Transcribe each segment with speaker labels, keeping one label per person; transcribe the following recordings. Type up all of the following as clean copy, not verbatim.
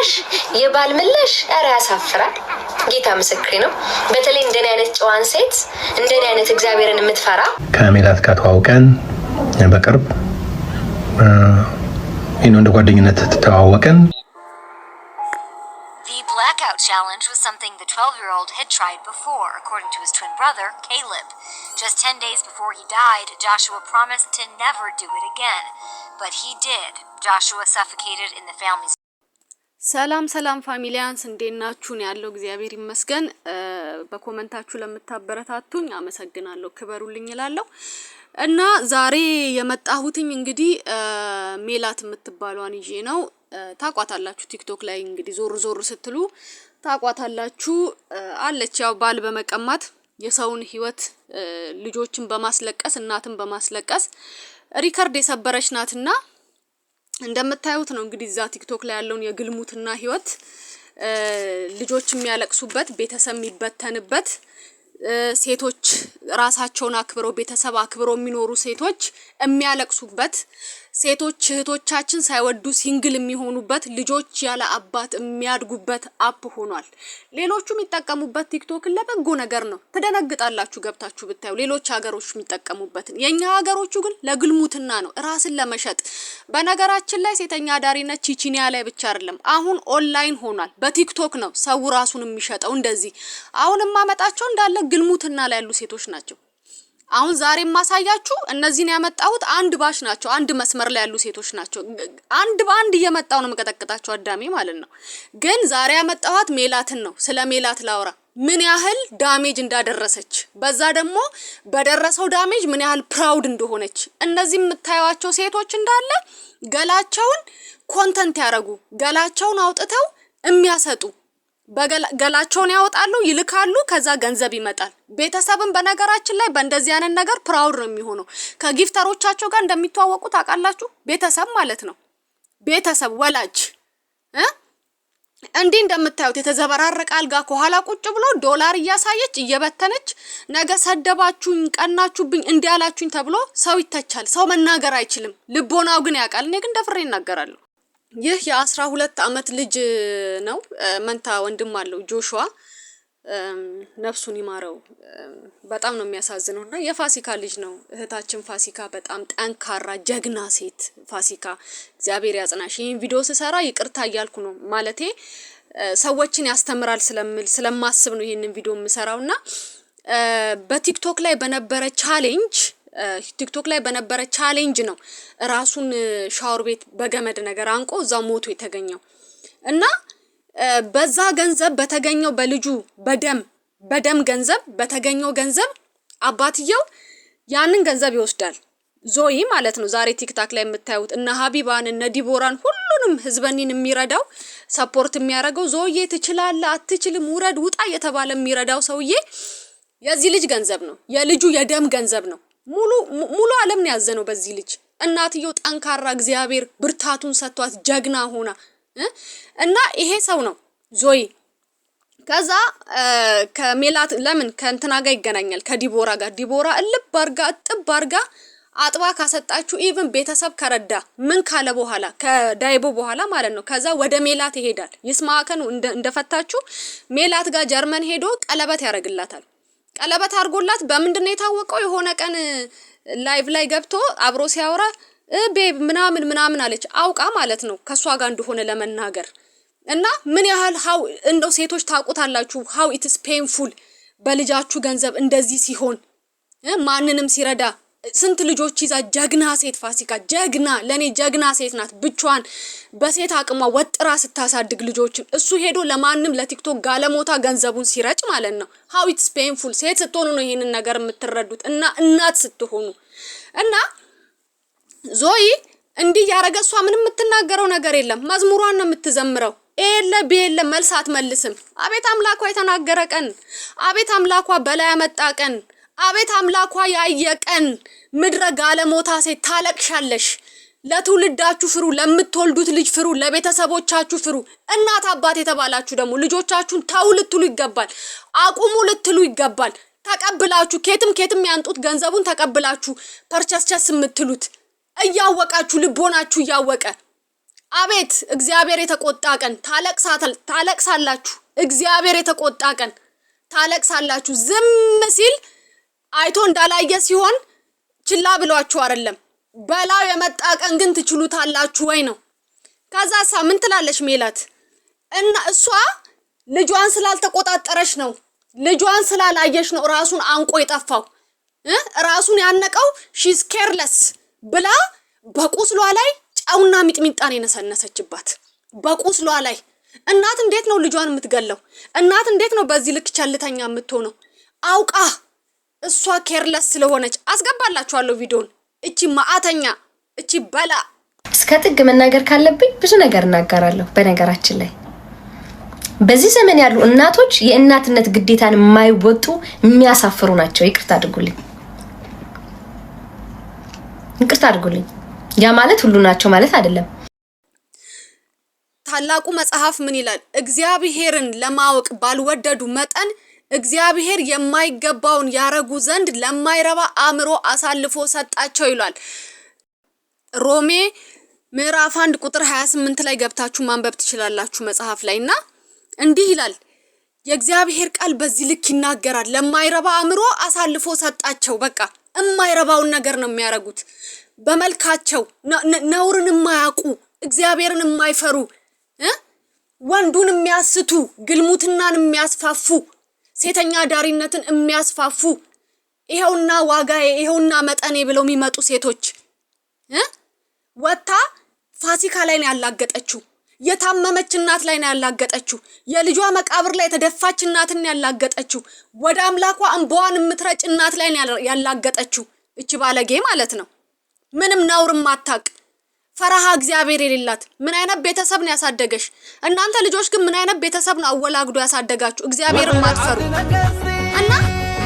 Speaker 1: ምላሽ፣ የባል ምላሽ፣ ኧረ ያሳፍራል። ጌታ ምስክሬ ነው። በተለይ እንደኔ አይነት ጨዋን ሴት፣ እንደኔ አይነት እግዚአብሔርን የምትፈራ።
Speaker 2: ከሜላት ጋር ተዋውቀን በቅርብ እንደ ጓደኝነት ተዋወቅን።
Speaker 3: The blackout challenge was something the 12-year-old had tried before, according to his twin brother, Caleb. Just 10 days before he died, Joshua promised to never do it again. But he did. Joshua suffocated in the family's
Speaker 4: ሰላም ሰላም ፋሚሊያንስ፣ እንዴት ናችሁ? ነው ያለው። እግዚአብሔር ይመስገን። በ comment ኣችሁ ለምታበረታቱኝ አመሰግናለሁ። ክበሩልኝ እላለሁ። እና ዛሬ የመጣሁትኝ እንግዲህ ሜላት የምትባሏን ይዤ ነው። ታቋታላችሁ። ቲክቶክ ላይ እንግዲህ ዞር ዞር ስትሉ ታቋታላችሁ። አለች፣ ያው ባል በመቀማት፣ የሰውን ህይወት፣ ልጆችን በማስለቀስ፣ እናትን በማስለቀስ record የሰበረች ናትና እንደምታዩት ነው እንግዲህ እዛ ቲክቶክ ላይ ያለውን የግልሙትና ህይወት፣ ልጆች የሚያለቅሱበት፣ ቤተሰብ የሚበተንበት፣ ሴቶች፣ ራሳቸውን አክብረው፣ ቤተሰብ አክብረው የሚኖሩ ሴቶች የሚያለቅሱበት፣ ሴቶች እህቶቻችን ሳይወዱ single የሚሆኑበት፣ ልጆች ያለ አባት የሚያድጉበት app ሆኗል። ሌሎቹ የሚጠቀሙበት ቲክቶክን ለበጎ ነገር ነው። ትደነግጣላችሁ ገብታችሁ ብታዩ ሌሎች ሀገሮች የሚጠቀሙበትን። የኛ ሀገሮቹ ግን ለግልሙትና ነው፣ ራስን ለመሸጥ። በነገራችን ላይ ሴተኛ አዳሪነት ቺቺኒያ ላይ ብቻ አይደለም፣ አሁን ኦንላይን ሆኗል። በቲክቶክ ነው ሰው ራሱን የሚሸጠው። እንደዚህ አሁን የማመጣቸው እንዳለ ግልሙትና ላይ ያሉ ሴቶች ናቸው። አሁን ዛሬ የማሳያችሁ፣ እነዚህን ያመጣሁት አንድ batch ናቸው። አንድ መስመር ላይ ያሉ ሴቶች ናቸው። አንድ በአንድ እየመጣው ነው የምቀጠቅጣቸው አዳሜ ማለት ነው። ግን ዛሬ ያመጣኋት ሜላትን ነው። ስለ ሜላት ላውራ፣ ምን ያህል damage እንዳደረሰች፣ በዛ ደግሞ በደረሰው damage ምን ያህል proud እንደሆነች። እነዚህ የምታዩቸው ሴቶች እንዳለ ገላቸውን content ያደረጉ፣ ገላቸውን አውጥተው የሚያሰጡ፣ ገላቸውን ያወጣሉ፣ ይልካሉ፣ ከዛ ገንዘብ ይመጣል። ቤተሰብን በነገራችን ላይ በእንደዚህ አይነት ነገር proud ነው የሚሆነው። ከ gifter ኦቻቸው ጋር እንደሚተዋወቁ ታውቃላችሁ። ቤተሰብ ማለት ነው። ቤተሰብ፣ ወላጅ እንዲህ እንደምታዩት የተዘበራረቀ አልጋ ከኋላ ቁጭ ብሎ ዶላር እያሳየች እየበተነች፣ ነገ ሰደባችሁኝ፣ ቀናችሁብኝ፣ እንዲህ አላችሁኝ ተብሎ ሰው ይተቻል። ሰው መናገር አይችልም። ልቦናው ግን ያውቃል። እኔ ግን ደፍሬ እናገራለሁ። ይህ የ12 አመት ልጅ ነው። መንታ ወንድም አለው ጆሹዋ፣ ነፍሱን ይማረው። በጣም ነው የሚያሳዝነው። እና የፋሲካ ልጅ ነው። እህታችን ፋሲካ በጣም ጠንካራ ጀግና ሴት፣ ፋሲካ እግዚአብሔር ያጽናሽ። ይህን ቪዲዮ ስሰራ ይቅርታ እያልኩ ነው፣ ማለቴ ሰዎችን ያስተምራል ስለምል ስለማስብ ነው ይህንን ቪዲዮ የምሰራው። እና በቲክቶክ ላይ በነበረ challenge ነው ራሱን ሻወር ቤት በገመድ ነገር አንቆ እዛው ሞቶ የተገኘው። እና በዛ ገንዘብ በተገኘው፣ በልጁ በደም ገንዘብ በተገኘው ገንዘብ አባትየው ያንን ገንዘብ ይወስዳል። ዞይ ማለት ነው። ዛሬ ቲክታክ ላይ የምታዩት እነ ሀቢባን፣ እነ ዲቦራን፣ ሁሉንም ህዝበኒን የሚረዳው፣ support የሚያደርገው፣ ዞዬ ትችላለህ፣ አትችልም፣ ውረድ፣ ውጣ እየተባለ የሚረዳው ሰውዬ የዚህ ልጅ ገንዘብ ነው። የልጁ የደም ገንዘብ ነው። ሙሉ ሙሉ ዓለም ነው ያዘነው በዚህ ልጅ። እናትየው ጠንካራ፣ እግዚአብሔር ብርታቱን ሰጥቷት ጀግና ሆና እና ይሄ ሰው ነው ዞይ። ከዛ ከሜላት ለምን ከእንትና ጋር ይገናኛል? ከዲቦራ ጋር። ዲቦራ እልብ አርጋ እጥብ አርጋ አጥባ ካሰጣችሁ፣ even ቤተሰብ ከረዳ ምን ካለ በኋላ፣ ከዳይቦ በኋላ ማለት ነው። ከዛ ወደ ሜላት ይሄዳል። ይስማዕከን እንደፈታችሁ ሜላት ጋር ጀርመን ሄዶ ቀለበት ያደርግላታል። ቀለበት አድርጎላት በምንድን ነው የታወቀው? የሆነ ቀን live ላይ ገብቶ አብሮ ሲያወራ babe ምናምን ምናምን አለች፣ አውቃ ማለት ነው ከእሷ ጋር እንደሆነ ለመናገር። እና ምን ያህል how እንደው ሴቶች ታውቁታላችሁ፣ how it's painful በልጃችሁ ገንዘብ እንደዚህ ሲሆን፣ ማንንም ሲረዳ፣ ስንት ልጆች ይዛ፣ ጀግና ሴት ፋሲካ፣ ጀግና፣ ለኔ ጀግና ሴት ናት። ብቻዋን በሴት አቅሟ ወጥራ ስታሳድግ ልጆችን፣ እሱ ሄዶ ለማንም ለቲክቶክ ጋለሞታ ገንዘቡን ሲረጭ ማለት ነው። How it's painful፣ ሴት ስትሆኑ ነው ይሄንን ነገር የምትረዱት እና እናት ስትሆኑ። እና ዞይ እንዲህ ያረገ፣ እሷ ምንም የምትናገረው ነገር የለም። መዝሙሯን ነው የምትዘምረው። A የለ B የለ፣ መልስ አትመልስም። አቤት አምላኳ የተናገረ ቀን፣ አቤት አምላኳ በላይ ያመጣ ቀን፣ አቤት አምላኳ ያየ ቀን። ምድረ ጋለሞታ ሴት ታለቅሻለሽ። ለትውልዳችሁ ፍሩ፣ ለምትወልዱት ልጅ ፍሩ፣ ለቤተሰቦቻችሁ ፍሩ። እናት አባት የተባላችሁ ደግሞ ልጆቻችሁን ተው ልትሉ ይገባል። አቁሙ ልትሉ ይገባል። ተቀብላችሁ ኬትም ኬትም ያንጡት ገንዘቡን ተቀብላችሁ ፐርቸስቸስ የምትሉት እያወቃችሁ፣ ልቦናችሁ እያወቀ። አቤት እግዚአብሔር የተቆጣ ቀን ታለቅሳላችሁ። እግዚአብሔር የተቆጣ ቀን ታለቅሳላችሁ። ዝም ሲል አይቶ እንዳላየ ሲሆን ችላ ብሏችሁ አይደለም። በላው የመጣ ቀን ግን ትችሉታላችሁ ወይ ነው። ከዛ ሳ ምን ትላለች ሜላት? እና እሷ ልጇን ስላልተቆጣጠረች ነው፣ ልጇን ስላላየች ነው ራሱን አንቆ የጠፋው፣ ራሱን ያነቀው፣ she's careless ብላ በቁስሏ ላይ ጨውና ሚጥሚጣን የነሰነሰችባት በቁስሏ ላይ። እናት እንዴት ነው ልጇን የምትገለው? እናት እንዴት ነው በዚህ ልክ ቸልተኛ የምትሆነው? አውቃ እሷ careless ስለሆነች። አስገባላችኋለሁ ቪዲዮን። እቺ ማአተኛ፣ እቺ በላ።
Speaker 1: እስከ ጥግ መናገር ካለብኝ ብዙ ነገር እናገራለሁ። በነገራችን ላይ በዚህ ዘመን ያሉ እናቶች የእናትነት ግዴታን የማይወጡ የሚያሳፍሩ ናቸው። ይቅርታ አድርጉልኝ፣ ይቅርታ አድርጉልኝ። ያ ማለት ሁሉ ናቸው ማለት አይደለም።
Speaker 4: ታላቁ መጽሐፍ ምን ይላል? እግዚአብሔርን ለማወቅ ባልወደዱ መጠን እግዚአብሔር የማይገባውን ያረጉ ዘንድ ለማይረባ አእምሮ አሳልፎ ሰጣቸው ይሏል። ሮሜ ምዕራፍ 1 ቁጥር 28 ላይ ገብታችሁ ማንበብ ትችላላችሁ መጽሐፍ ላይ። እና እንዲህ ይላል፣ የእግዚአብሔር ቃል በዚህ ልክ ይናገራል። ለማይረባ አእምሮ አሳልፎ ሰጣቸው። በቃ እማይረባውን ነገር ነው የሚያረጉት። በመልካቸው ነውርን የማያውቁ፣ እግዚአብሔርን የማይፈሩ፣ ወንዱን የሚያስቱ፣ ግልሙትናን የሚያስፋፉ፣ ሴተኛ አዳሪነትን የሚያስፋፉ፣ ይኸውና ዋጋዬ ይኸውና መጠኔ ብለው የሚመጡ ሴቶች። ወታ ፋሲካ ላይ ነው ያላገጠችው። የታመመች እናት ላይ ነው ያላገጠችው። የልጇ መቃብር ላይ የተደፋች እናትን ያላገጠችው። ወደ አምላኳ እንባዋን የምትረጭ እናት ላይ ነው ያላገጠችው። እቺ ባለጌ ማለት ነው። ምንም ነውር ማታቅ፣ ፈሪሃ እግዚአብሔር የሌላት። ምን አይነት ቤተሰብ ነው ያሳደገሽ? እናንተ ልጆች ግን ምን አይነት ቤተሰብ ነው አወላግዶ ያሳደጋችሁ? እግዚአብሔርን ማትፈሩ። እና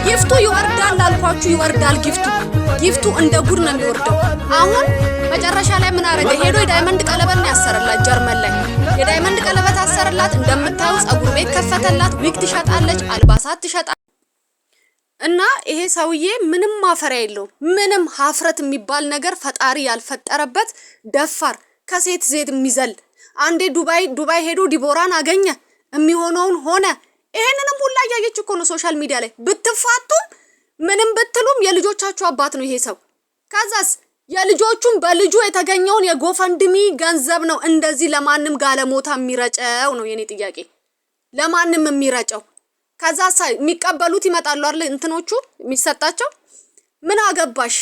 Speaker 4: gift ኡ ይወርዳል አልኳችሁ፣ ይወርዳል gift ኡ። Gift ኡ እንደ ጉድ ነው የሚወርደው። አሁን መጨረሻ ላይ ምን አረገ? ሄዶ የ diamond ቀለበት ነው ያሰረላት። ጀርመን ላይ የ diamond ቀለበት አሰረላት። እንደምታዩ ጸጉር ቤት ከፈተላት። ዊግ ትሸጣለች፣ አልባሳት ትሸጣለች። እና ይሄ ሰውዬ ምንም ማፈሪያ የለውም። ምንም ሀፍረት የሚባል ነገር ፈጣሪ ያልፈጠረበት ደፋር፣ ከሴት ሴት የሚዘል። አንዴ ዱባይ ዱባይ ሄዶ ዲቦራን አገኘ፣ የሚሆነውን ሆነ። ይሄንንም ሁላ እያየች እኮ ነው social media ላይ። ብትፋቱም ምንም ብትሉም የልጆቻችሁ አባት ነው ይሄ ሰው። ከዛስ የልጆቹን በልጁ የተገኘውን የ GoFundMe ገንዘብ ነው እንደዚህ ለማንም ጋለሞታ የሚረጨው ነው የኔ ጥያቄ። ለማንም የሚረጨው። ከዛ የሚቀበሉት ይመጣሉ አይደል? እንትኖቹ የሚሰጣቸው። ምን አገባሽ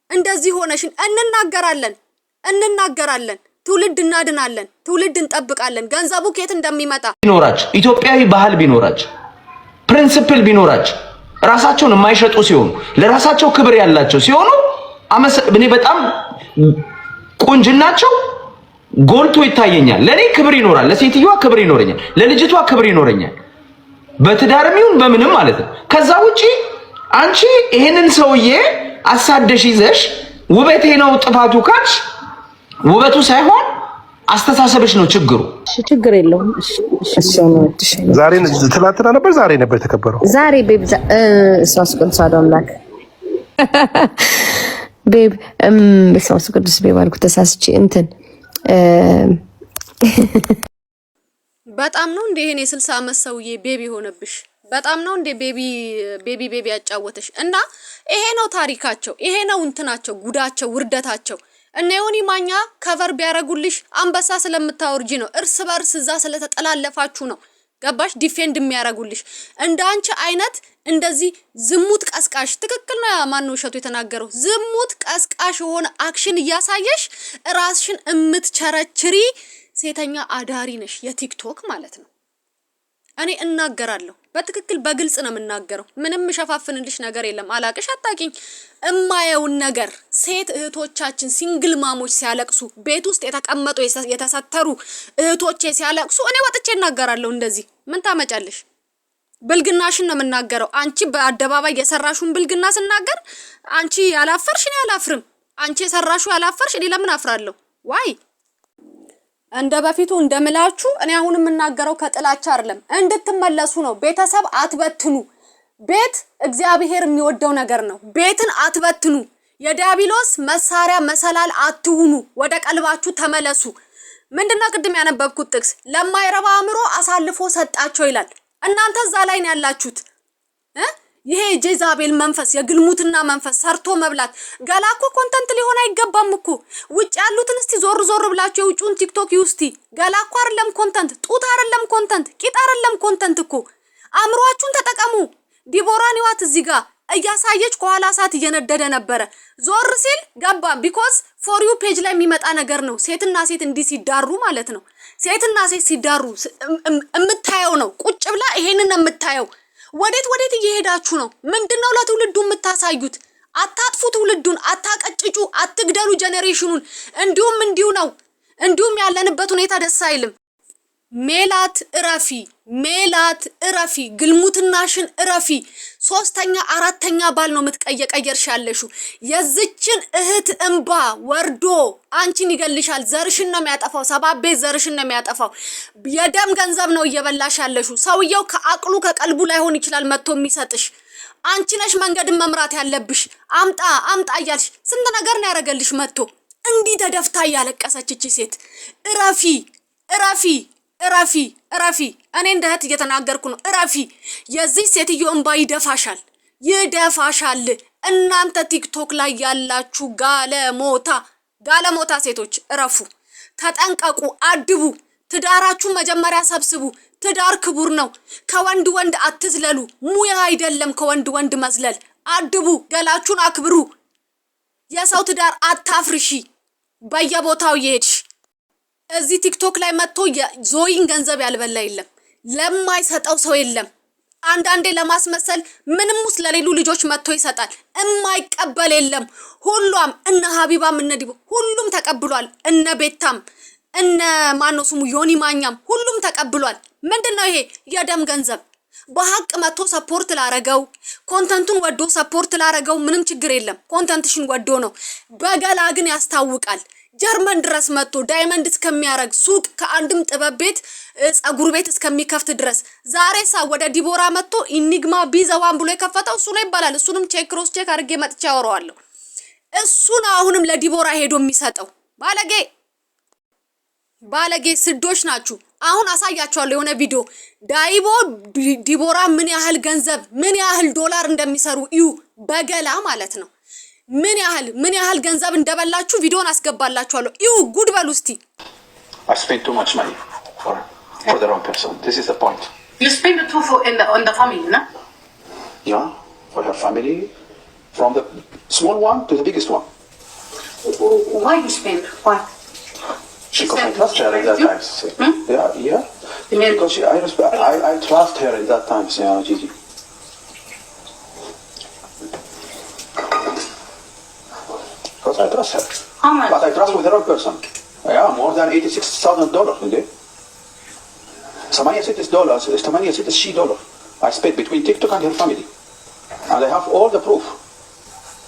Speaker 4: እንደዚህ ሆነሽን? እንናገራለን፣ እንናገራለን። ትውልድ እናድናለን፣ ትውልድ እንጠብቃለን። ገንዘቡ ከየት እንደሚመጣ
Speaker 5: ቢኖራች፣ ኢትዮጵያዊ ባህል ቢኖራች፣ principle ቢኖራች፣ ራሳቸውን የማይሸጡ ሲሆኑ፣ ለራሳቸው ክብር ያላቸው ሲሆኑ እኔ በጣም ቁንጅናቸው ጎልቶ ይታየኛል። ለእኔ ክብር ይኖራል፣ ለሴትዮዋ ክብር ይኖረኛል፣ ለልጅቷ ክብር ይኖረኛል። በትዳርም ይሁን በምንም ማለት ነው። ከዛ ውጪ አንቺ ይሄንን ሰውዬ አሳደሽ ይዘሽ ውበቴ ነው ጥፋቱ ካልሽ ውበቱ ሳይሆን አስተሳሰብሽ ነው ችግሩ።
Speaker 6: ችግር የለውም።
Speaker 2: ዛሬ፣ ትናንትና ነበር፣ ዛሬ ነበር የተከበረው።
Speaker 1: ዛሬ babe እሷ ቅዱስ አምላክ babe፣ በስመ አብ ቅዱስ babe አልኩ ተሳስቼ እንትን።
Speaker 4: በጣም ነው እንዴ ይሄን የ60 ዓመት ሰውዬ baby ሆነብሽ? በጣም ነው እንዴ baby baby baby ያጫወተሽ? እና ይሄ ነው ታሪካቸው፣ ይሄ ነው እንትናቸው፣ ጉዳቸው፣ ውርደታቸው። እነ ዮኒ ማኛ cover ቢያረጉልሽ አንበሳ ስለምታወርጂ ነው። እርስ በርስ እዛ ስለተጠላለፋችሁ ነው። ገባሽ? Defend የሚያረጉልሽ እንደ አንቺ አይነት እንደዚህ ዝሙት ቀስቃሽ፣ ትክክል ነው። ማነው እሸቱ የተናገረው? ዝሙት ቀስቃሽ የሆነ action እያሳየሽ ራስሽን እምትቸረችሪ ሴተኛ አዳሪ ነሽ፣ የቲክቶክ ማለት ነው። እኔ እናገራለሁ በትክክል፣ በግልጽ ነው የምናገረው። ምንም የምሸፋፍንልሽ ነገር የለም። አላቅሽ፣ አታቂኝ። እማየውን ነገር፣ ሴት እህቶቻችን single mom ኦች ሲያለቅሱ፣ ቤት ውስጥ የተቀመጡ የተሰተሩ እህቶቼ ሲያለቅሱ እኔ ወጥቼ እናገራለሁ። እንደዚህ ምን ታመጫለሽ? ብልግናሽን ነው የምናገረው። አንቺ በአደባባይ የሰራሹን ብልግና ስናገር አንቺ ያላፈርሽ እኔ አላፍርም። አንቺ የሰራሹ ያላፈርሽ እኔ ለምን አፍራለሁ? Why? እንደ በፊቱ እንደምላችሁ እኔ አሁን የምናገረው ከጥላቻ አይደለም፣ እንድትመለሱ ነው። ቤተሰብ አትበትኑ። ቤት እግዚአብሔር የሚወደው ነገር ነው። ቤትን አትበትኑ። የዲያብሎስ መሳሪያ መሰላል አትሁኑ። ወደ ቀልባችሁ ተመለሱ። ምንድነው ቅድም ያነበብኩት ጥቅስ? ለማይረባ አእምሮ አሳልፎ ሰጣቸው ይላል። እናንተ እዛ ላይ ነው ያላችሁት እ ይሄ የጄዛቤል መንፈስ፣ የግልሙትና መንፈስ፣ ሰርቶ መብላት። ገላ እኮ content ሊሆን አይገባም እኮ። ውጭ ያሉትን እስቲ ዞር ዞር ብላችሁ የውጭውን ቲክቶክ ይውስቲ። ገላ እኮ አይደለም content፣ ጡት አይደለም content፣ ቂጥ አይደለም content እኮ። አእምሯችሁን ተጠቀሙ። ዲቦራን ይዋት፣ እዚህ ጋር እያሳየች ከኋላ እሳት እየነደደ ነበረ። ዞር ሲል ገባ። Because For You page ላይ የሚመጣ ነገር ነው። ሴትና ሴት እንዲህ ሲዳሩ ማለት ነው። ሴትና ሴት ሲዳሩ የምታየው ነው። ቁጭ ብላ ይሄንን ነው የምታየው። ወዴት ወዴት እየሄዳችሁ ነው? ምንድነው ለትውልዱ የምታሳዩት? አታጥፉ ትውልዱን፣ አታቀጭጩ፣ አትግደሉ generation ኑን። እንዲሁም እንዲሁ ነው። እንዲሁም ያለንበት ሁኔታ ደስ አይልም። ሜላት እረፊ፣ ሜላት እረፊ፣ ግልሙትናሽን እረፊ። ሶስተኛ አራተኛ ባል ነው የምትቀየቀየርሽ ያለሽው። የዝችን እህት እንባ ወርዶ አንቺን ይገልሻል። ዘርሽን ነው የሚያጠፋው። ሰባቤ ዘርሽን ነው የሚያጠፋው። የደም ገንዘብ ነው እየበላሽ ያለሽው። ሰውየው ከአቅሉ ከቀልቡ ላይሆን ይችላል መጥቶ የሚሰጥሽ። አንቺ ነሽ መንገድን መምራት ያለብሽ። አምጣ አምጣ እያልሽ ስንት ነገር ነው ያደረገልሽ መጥቶ። እንዲህ ተደፍታ እያለቀሰች እቺ ሴት። እረፊ፣ እረፊ፣ እረፊ፣ እረፊ። እኔ እንደ እህት እየተናገርኩ ነው። እረፊ። የዚህ ሴትዮ እንባ ይደፋሻል፣ ይደፋሻል። እናንተ ቲክቶክ ላይ ያላችሁ ጋለሞታ ጋለሞታ ሴቶች እረፉ፣ ተጠንቀቁ፣ አድቡ። ትዳራችሁን መጀመሪያ ሰብስቡ። ትዳር ክቡር ነው። ከወንድ ወንድ አትዝለሉ። ሙያ አይደለም ከወንድ ወንድ መዝለል። አድቡ፣ ገላችሁን አክብሩ። የሰው ትዳር አታፍርሺ። በየቦታው እየሄድሽ እዚህ ቲክቶክ ላይ መጥቶ የዞይን ገንዘብ ያልበላ የለም። ለማይሰጠው ሰው የለም። አንዳንዴ ለማስመሰል ምንም ውስጥ ለሌሉ ልጆች መጥቶ ይሰጣል። እማይቀበል የለም። ሁሏም እነ ሀቢባም እነ ዲቦ ሁሉም ተቀብሏል። እነ ቤታም እነ ማነው ስሙ ዮኒ ማኛም ሁሉም ተቀብሏል። ምንድን ነው ይሄ የደም ገንዘብ? በሀቅ መጥቶ support ላረገው፣ content ኡን ወዶ support ላረገው ምንም ችግር የለም። Content ሽን ወዶ ነው። በገላ ግን ያስታውቃል። ጀርመን ድረስ መጥቶ diamond እስከሚያረግ፣ ሱቅ ከአንድም ጥበብ ቤት ጸጉር ቤት እስከሚከፍት ድረስ፣ ዛሬ ሳ ወደ ዲቦራ መጥቶ ኢኒግማ ቢዘዋን ብሎ የከፈተው እሱ ነው ይባላል። እሱንም check cross check አድርጌ መጥቼ አወራዋለሁ። እሱ ነው አሁንም ለዲቦራ ሄዶ የሚሰጠው። ባለጌ ባለጌ ስዶች ናችሁ። አሁን አሳያችኋለሁ የሆነ ቪዲዮ፣ ዳይቦ ዲቦራ ምን ያህል ገንዘብ፣ ምን ያህል ዶላር እንደሚሰሩ እዩ። በገላ ማለት ነው። ምን ያህል ገንዘብ እንደበላችሁ ቪዲዮን አስገባላችኋለሁ። እዩ፣ ጉድ በሉ እስቲ።
Speaker 6: I spent too much money for the wrong person. This is the point.
Speaker 7: You spend too for in the on the family, no?
Speaker 6: Yeah, for her family, from the small one to the biggest one.
Speaker 7: Why you spend? Why?
Speaker 6: Because I
Speaker 7: said
Speaker 6: trust
Speaker 7: she
Speaker 6: her in
Speaker 7: married
Speaker 6: that
Speaker 7: you?
Speaker 6: times.
Speaker 7: Hmm?
Speaker 6: Yeah.
Speaker 7: You married-
Speaker 6: Because she, I, respect, I trust her in that times, yeah, Gigi. Because I trust her.
Speaker 7: How much?
Speaker 6: But I trust with the wrong person. Yeah, more than $86,000, okay? $86, 86 ሺህ ዶላር I spent between TikTok and her family. And I have all the proof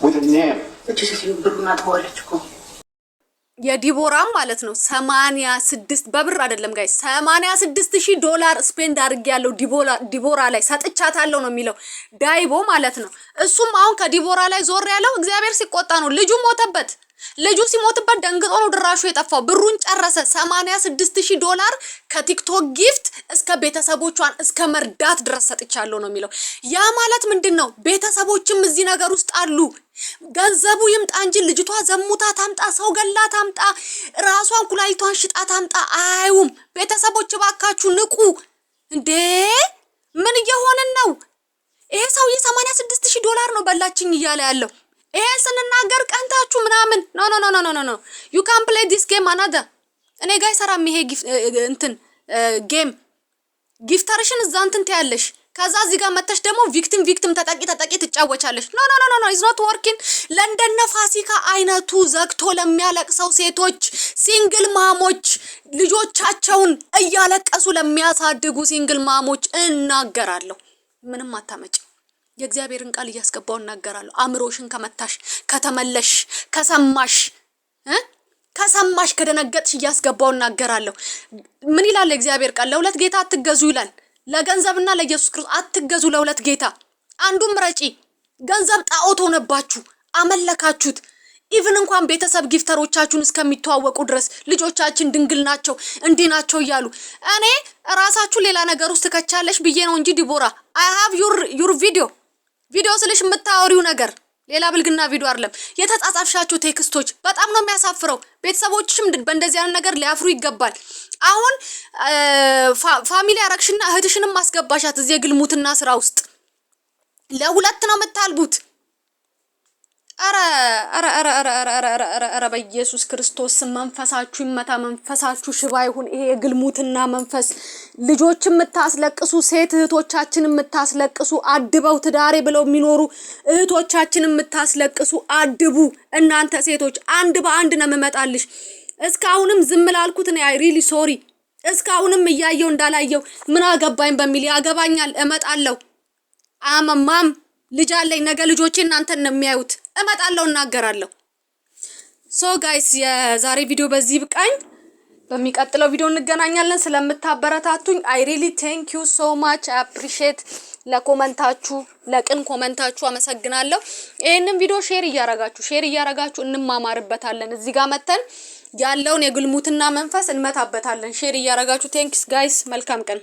Speaker 6: with the name.
Speaker 7: እቺ ሴትዮ ብሩን አጥበዋለች እኮ።
Speaker 4: የዲቦራም ማለት ነው 86፣ በብር አይደለም guys፣ 86 ሺህ ዶላር spend አድርጌያለሁ፣ ዲቦራ ላይ ሰጥቻታለሁ ነው የሚለው ዳይቦ ማለት ነው። እሱም አሁን ከዲቦራ ላይ ዞር ያለው እግዚአብሔር ሲቆጣ ነው። ልጁ ሞተበት። ልጁ ሲሞትበት ደንግጦ ነው ድራሹ የጠፋው። ብሩን ጨረሰ። 86 ሺህ ዶላር ከቲክቶክ gift እስከ ቤተሰቦቿን እስከ መርዳት ድረስ ሰጥቻለሁ ነው የሚለው። ያ ማለት ምንድን ነው? ቤተሰቦችም እዚህ ነገር ውስጥ አሉ። ገንዘቡ ይምጣ እንጂ ልጅቷ ዘሙታ ታምጣ፣ ሰው ገላ ታምጣ፣ ራሷን ኩላሊቷን ሽጣ ታምጣ አያዩም። ቤተሰቦች እባካችሁ ንቁ! እንዴ፣ ምን እየሆንን ነው? ይሄ ሰውዬ 86 ሺህ ዶላር ነው በላችኝ እያለ ያለው። ይሄን ስንናገር ቀንታችሁ ምናምን፣ no, no, no, no, no, no, you can play this game another። እኔ ጋ አይሰራም ይሄ እንትን game። Gifter ሽን እዛ እንትን ትያለሽ። ከዛ እዚህ ጋር መተሽ ደግሞ victim victim፣ ተጠቂ ተጠቂ ትጫወቻለሽ። No, no, no, no, is not working። ለእንደነ ፋሲካ አይነቱ ዘግቶ ለሚያለቅሰው ሴቶች፣ single mom ኦች፣ ልጆቻቸውን እያለቀሱ ለሚያሳድጉ single mom ኦች እናገራለሁ። ምንም አታመጭም። የእግዚአብሔርን ቃል እያስገባው እናገራለሁ። አእምሮሽን ከመታሽ፣ ከተመለሽ፣ ከሰማሽ፣ ከደነገጥሽ እያስገባው እናገራለሁ። ምን ይላል የእግዚአብሔር ቃል? ለሁለት ጌታ አትገዙ ይላል። ለገንዘብና ለኢየሱስ ክርስቶስ አትገዙ። ለሁለት ጌታ አንዱን ምረጪ። ገንዘብ ጣዖት ሆነባችሁ፣ አመለካችሁት። Even እንኳን ቤተሰብ gifter ኦቻችሁን እስከሚተዋወቁ ድረስ ልጆቻችን ድንግል ናቸው፣ እንዲህ ናቸው እያሉ እኔ ራሳችሁ ሌላ ነገር ውስጥ ትከቻለሽ ብዬ ነው እንጂ ዲቦራ፣ I have your video። ቪዲዮ ስልሽ የምታወሪው ነገር ሌላ ብልግና ቪዲዮ አይደለም። የተጻጻፍሻቸው text ኦች በጣም ነው የሚያሳፍረው። ቤተሰቦችሽም በእንደዚህ አይነት ነገር ሊያፍሩ ይገባል። አሁን family አረግሽና እህትሽንም አስገባሻት እዚህ የግልሙትና ስራ ውስጥ። ለሁለት ነው የምታልቡት። ኧረ ኧረ ኧረ ኧረ ኧረ ኧረ ኧረ ኧረ በኢየሱስ ክርስቶስ ስም መንፈሳችሁ ይመታ፣ መንፈሳችሁ ሽባ ይሁን። ይሄ የግልሙትና መንፈስ ልጆች የምታስለቅሱ፣ ሴት እህቶቻችን የምታስለቅሱ፣ አድበው ትዳሬ ብለው የሚኖሩ እህቶቻችን የምታስለቅሱ አድቡ። እናንተ ሴቶች አንድ በአንድ ነው የምመጣልሽ። እስካሁንም ዝም ላልኩት እኔ I really sorry። እስካሁንም እያየው እንዳላየው ምን አገባኝ በሚል፣ ያገባኛል፣ እመጣለሁ። I'm a mom፣ ልጅ አለኝ። ነገ ልጆቼ እናንተን ነው የሚያዩት። እመጣለሁ፣ እናገራለሁ። So guys፣ የዛሬ ቪዲዮ በዚህ ይብቃኝ። በሚቀጥለው ቪዲዮ እንገናኛለን። ስለምታበረታቱኝ I really thank you so much፣ appreciate። ለ comment ኣችሁ፣ ለቅን comment ኣችሁ አመሰግናለሁ። ይህንን ቪዲዮ share እያረጋችሁ እንማማርበታለን። እዚህ ጋር መተን ያለውን የግልሙትና መንፈስ እንመታበታለን። Share እያረጋችሁ። Thanks guys፣ መልካም ቀን።